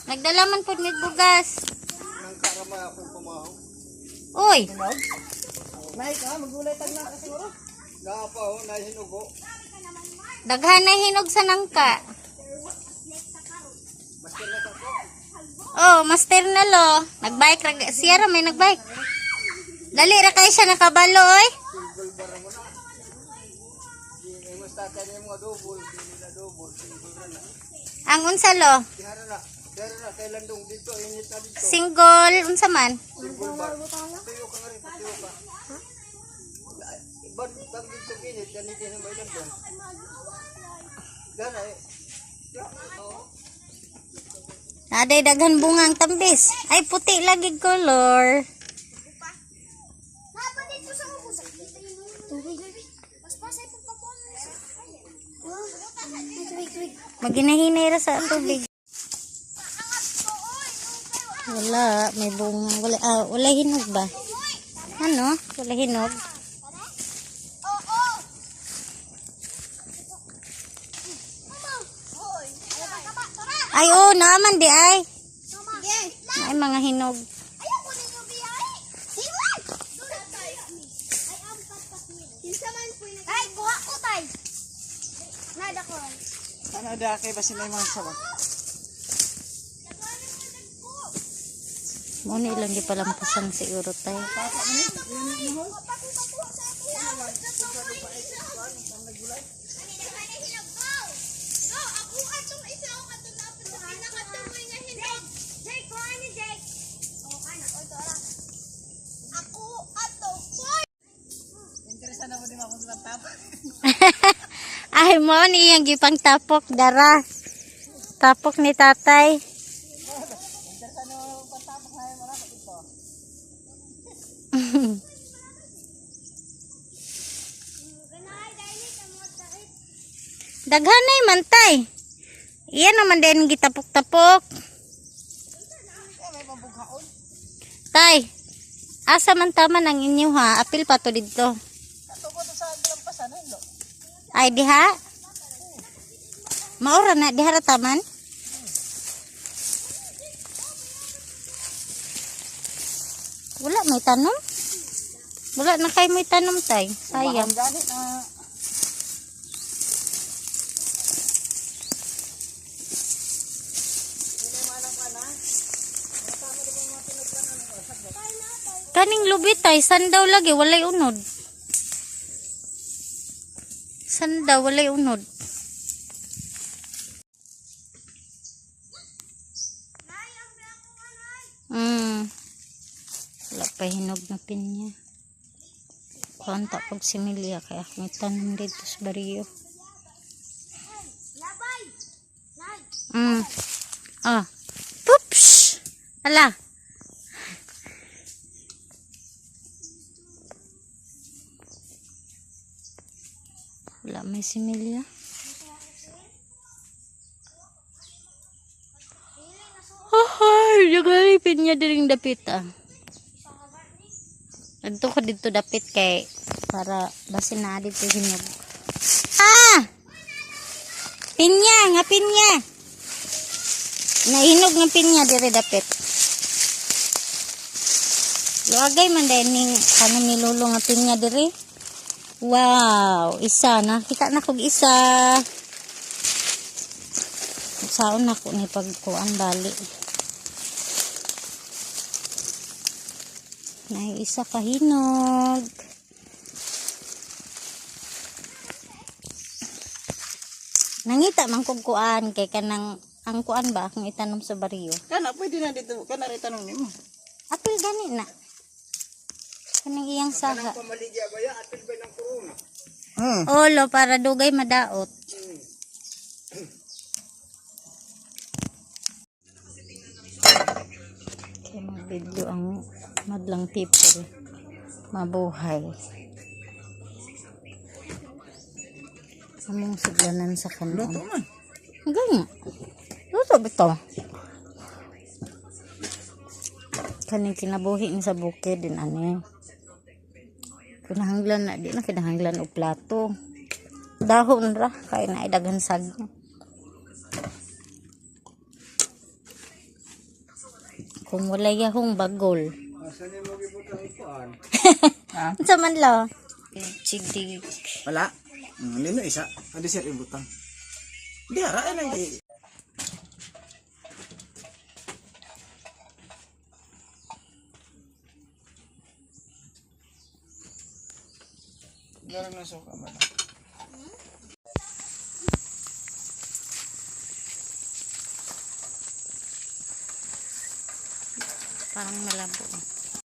Nagdala man pud mig bugas. Nang karama akong pamahaw. Uy, Nay ka, magulay tag na siguro. Naa pa ho, nahinugo. Daghan na hinog sa nangka. Master na ako. Oh, master na lo. Nagbike ra siya ra may nagbike. Dali ra kay siya nakabalo oy. Single bar mo na. Di ay mas tatay na yung mga double, dili na double, single ra na. Ang unsa lo? Dihara na. Dihara na kay landong dito init na dito. Single unsa man? Single bar. Tuyo ka nga rin, tuyo ka. Iban tag dito init, yan hindi na may landong. Gana eh. Ya, oo. Naday daghan bunga ang tambis. Ay, puti lagi color. Maginahinay ra sa tubig. Wala, may bunga. Wala, ah, wala hinog ba? Ano? Wala hinog? Ay, oh, naaman di ay. Ay, mga hinog. Ay, kuha ko tay. Nada ko. Ano da kay basin ay mga sawa. Muna ilang di palampasan siguro tayo. Ako ato. Interesa na mo din ako sa tap. Ay, mo ni iyang gipang tapok dara. Tapok ni tatay. Interesa na mo pantapok na mo na dito. Daghanay man tay. Iyan naman din gitapok-tapok. Eh, may pambughaon. Tay, asa man tama ng inyo ha? Apil pa to dito. Kato ko to sa lampasan lo. Ay, diha? Maura na, diha ra taman? Wala may tanom? Wala na kay may tanom tay. Sayang. Sayang gani na. Kaning lubi tay, sandaw lagi, walay unod. Sandaw, walay unod. Wala pa hinog na pinya. Kuanta pag similya kaya akong itanom dito sa baryo. Ah. Poops! Ala. Wala may similya. Ay, nagalipin niya diring dapit ah. Nagto ko dito dapit kay para basin na dito hinog. Ah! Pinya, nga pinya. Nahinog nga pinya dire dapit. Luagay man dahil ning ano ni lolo nga pinya dire. Wow, isa nakita na kog isa. Saon na ko ni pagkuan bali. Na isa ka hinog. Nangita man kog kuan kay kanang ang kuan ba akong itanom sa baryo. Kana pwede na dito, kana rin tanong nimo. Apil gani na. Kanang iyang saha. Pamaligya ba ya? Atil ba ng corona? Olo para dugay madaot. Kaya mag-video ang madlang people. Mabuhay. Among suglanan sa kanon. Luto man. Ganyan. Luto ba ito? Kaning kinabuhi ni sa bukid din ano eh. Kinahanglan na, di na kinahanglan og plato. Dahon ra, kay na daghan sag. Kung wala yahong bagol. Asa ni mo gibutang ikuan? Ha? Unsa man lo? Sigdig. Wala. Lino isa. Adi sir ibutang. Di ara ay nang Meron na suka ba? Parang malabo.